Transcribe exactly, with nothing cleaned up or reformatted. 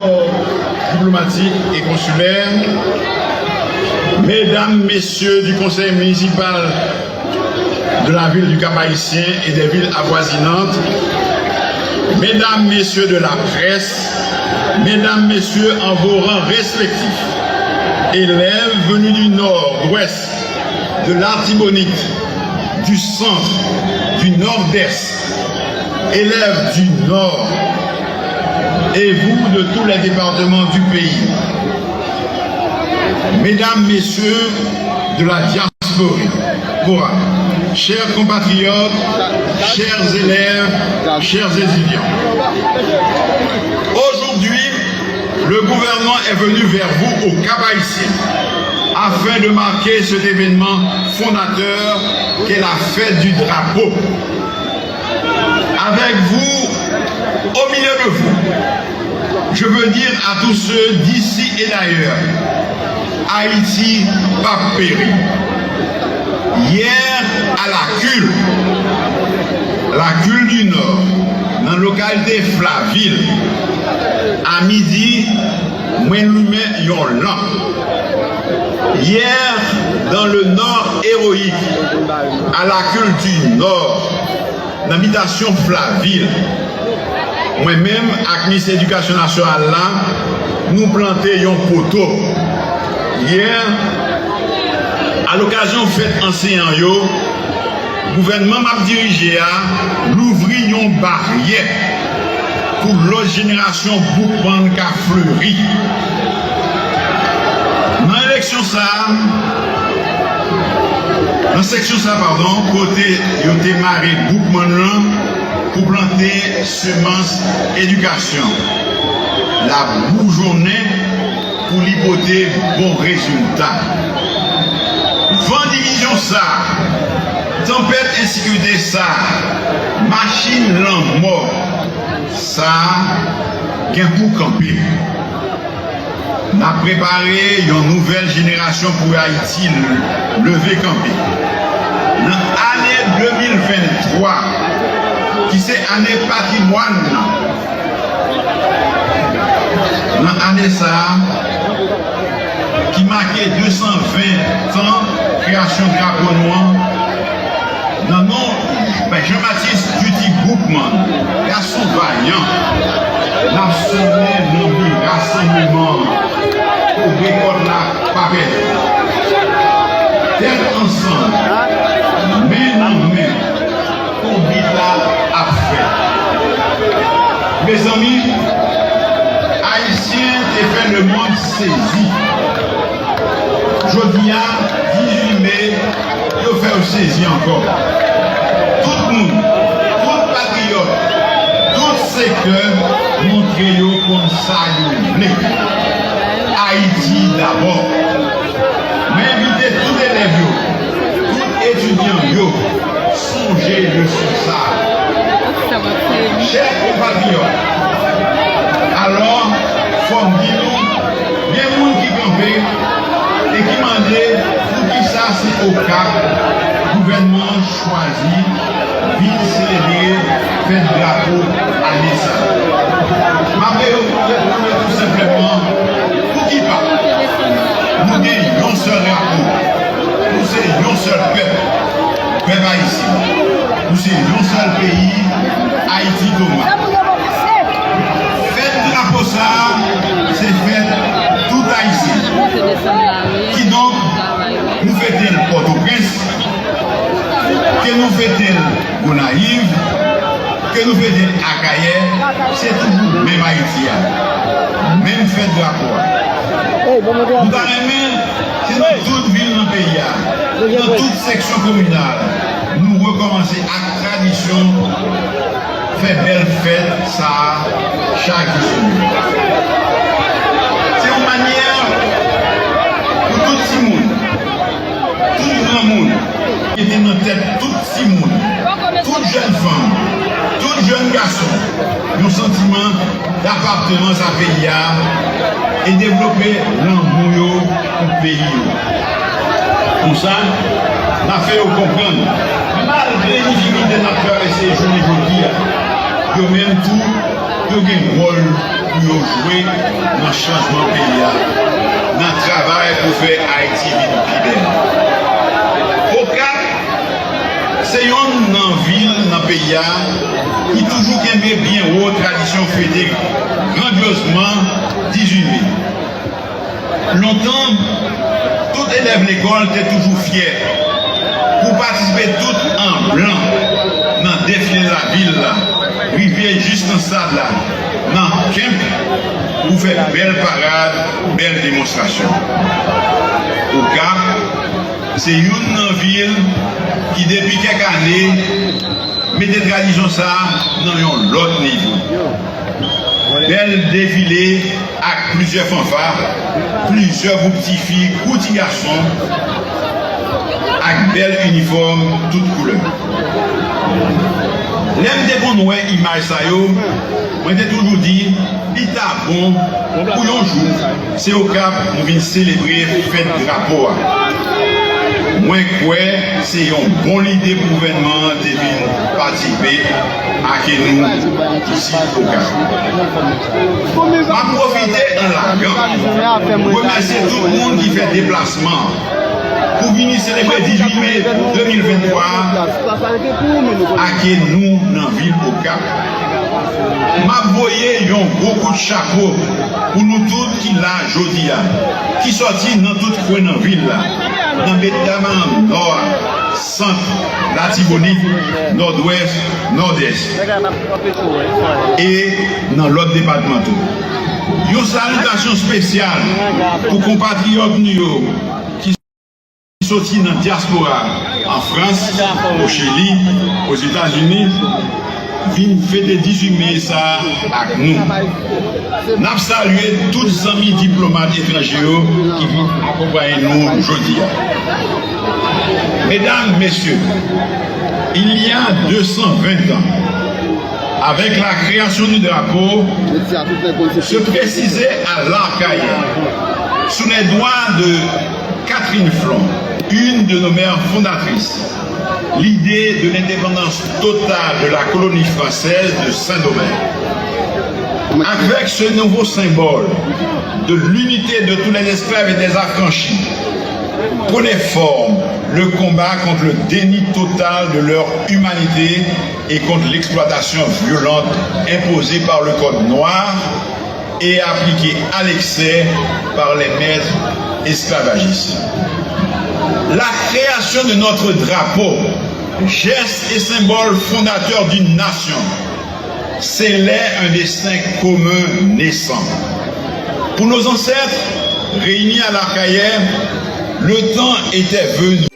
Diplomatique et consulaire, Mesdames, Messieurs du Conseil municipal de la ville du Cap-Haïtien et des villes avoisinantes, Mesdames, Messieurs de la presse, Mesdames, Messieurs en vos rangs respectifs, élèves venus du nord, d'ouest, de l'Artibonite, du centre, du nord-est, élèves du nord, et vous de tous les départements du pays, Mesdames, Messieurs de la diaspora, chers compatriotes, chers élèves, chers étudiants, aujourd'hui, le gouvernement est venu vers vous au Cap-Haïtien afin de marquer cet événement fondateur qu'est la fête du drapeau. Avec vous, au milieu de vous, je veux dire à tous ceux d'ici et d'ailleurs, Ayiti p ap peri. Yè, a Lakil, Lakil di Nò, nan lokalite Flavil, a midi, mwen limen yon lanp. Yè, dans le Nord héroïque, a Lakil di Nò, nan bitasyon Flavil, mwen menm ak minis edikasyon nasyonal la, nou plante yon poto. Yè, a lokazyon fèt anseyan yo, gouvènman m ap dirije a louvri yon baryè pou lòt jenerasyon Boukman ka fleri. Nan eleksyon sa a, nan seksyon sa a, padon, kote yo te mare Boukman lan pou plante semans edikasyon, l ap boujonnen pou li pote bon rezilta. Van divizyon sa a, tanpèt ensekirite sa a, machin lanmò sa a gen pou kanpe. N ap prepare yon nouvèl jenerasyon pou Ayiti leve kanpe. Nan ane de mil venntwa, ki se ane patrimwàn nan, nan ane sa a, ki make de san ven tan kreyasyon drapo nou an, nan non Jean Baptiste Duty Boukman, gason vayan, n ap sonnen lanbi rasanbleman an pou rekòt la pa pèdi. Tèt ansanm, men nan men, konbit la ap fèt. Mezanmi, Ayisyen te fè lemonn sezi. Jodi a, dizuit me, yo fè w sezi ankò. Tout moun, tout patriyòt, tout sektè montre yo konn sa yo vle. Ayiti dabò. Mwen envite tout elèv yo, tout etidyan yo, sonje leson sa a. Chè konpatriyòt, alò, fò m di nou, gen moun ki kanpe e ki mande poukisa se Okap gouvènman an chwazi vin selebre fèt drapo ane sa a. M ap reponn yo tou senpleman, poukipa? Nou gen yon sèl drapo, nou se yon sèl pèp, pèp ayisyen. Nou se yon sèl peyi, Ayiti Toma. Fèt drapo sa a, se fèt tout Ayisyen. Kidonk, nou fete l Pòtoprens, ke nou fete l Gonayiv, ke nou fete l Akayè, se toujou menm Ayiti a, menm fèt drapo a. Nou ta renmen, se nan tout vil nan peyi a, nan tout seksyon kominal, nou rekòmanse ak tradisyon fè bèl fèt sa a chak jou semèn. Se yon manyè pou tout timoun, tout granmoun, mete nan tèt tout timoun, tout jèn fanm, tout jèn gason, yon santiman dapatnans a peyi a e devlope lanmou yo pou peyi yo. Konsa, n ap fè yo konprann, malgre difikilte n ap travèse jounen jodi a, yo menm tou, yo gen wòl pou yo jwe. nan chanjman peyi a, nan travay pou fè Ayiti vin pi bèl. Okap se yonn nan vil nan peyi a ki toujou kenbe byen wo tradisyon fete grandyozman dizuit me. Lontan, tout elèv lekòl te toujou fyè pou patisipe tout an blan nan defile lavil la, rive jis nan stad la, nan kenp, pou fè bèl parad, bèl demonstrasyon. Okap se youn nan vil ki, depi kèk ane, mete tradisyon sa a nan yon lòt nivo. Bèl defile ak plizyè fanfa, plizyè gwoup tifi kou ti gason, ak bèl inifòm tout koulè. Lè m te konn wè imaj sa yo, mwen te toujou di, li ta bon pou yon jou, se Okap nou vin selebre fèt drapo a. Mwen kwè se yon bon lide pou gouvènman an te vin patisipe ake nou isi Okap. M ap pwofite an lagan remèsye tout moun ki fè deplasman pou vini selebre dizuit me de mil venntwa ake nou nan vil Okap. M ap voye yon gwo kout chapo pou nou tout ki la jodi a, ki sòti nan tout kwen nan vil la, nan Medam Nò a, Sant, Latibonit, Nòdwès, Nòdès, e nan lòt depatman tou. Yon salitasyon espesyal pou konpatriyòt nou yo ki soti nan dyaspora, an Frans, o Chili, Ozetazini, vin fete dizuit me sa a ak nou. N ap salye tout zanmi diplomat etranje yo ki vin akonpaye nou jodi a. Mesdames, Messieurs, il y a deux cent vingt ans, avec la création du drapeau, se précisait à Larcaillère, sous les doigts de Catherine Flon, une de nos mères fondatrices, l'idée de l'indépendance totale de la colonie française de Saint-Domingue. Avec ce nouveau symbole de l'unité de tous les esclaves et des affranchis, prenait forme le combat contre le déni total de leur humanité et contre l'exploitation violente imposée par le Code noir et appliquée à l'excès par les maîtres esclavagistes. La création de notre drapeau, geste et symbole fondateur d'une nation, scellait un destin commun naissant. Pour nos ancêtres, réunis à Larcaillère, le temps était venu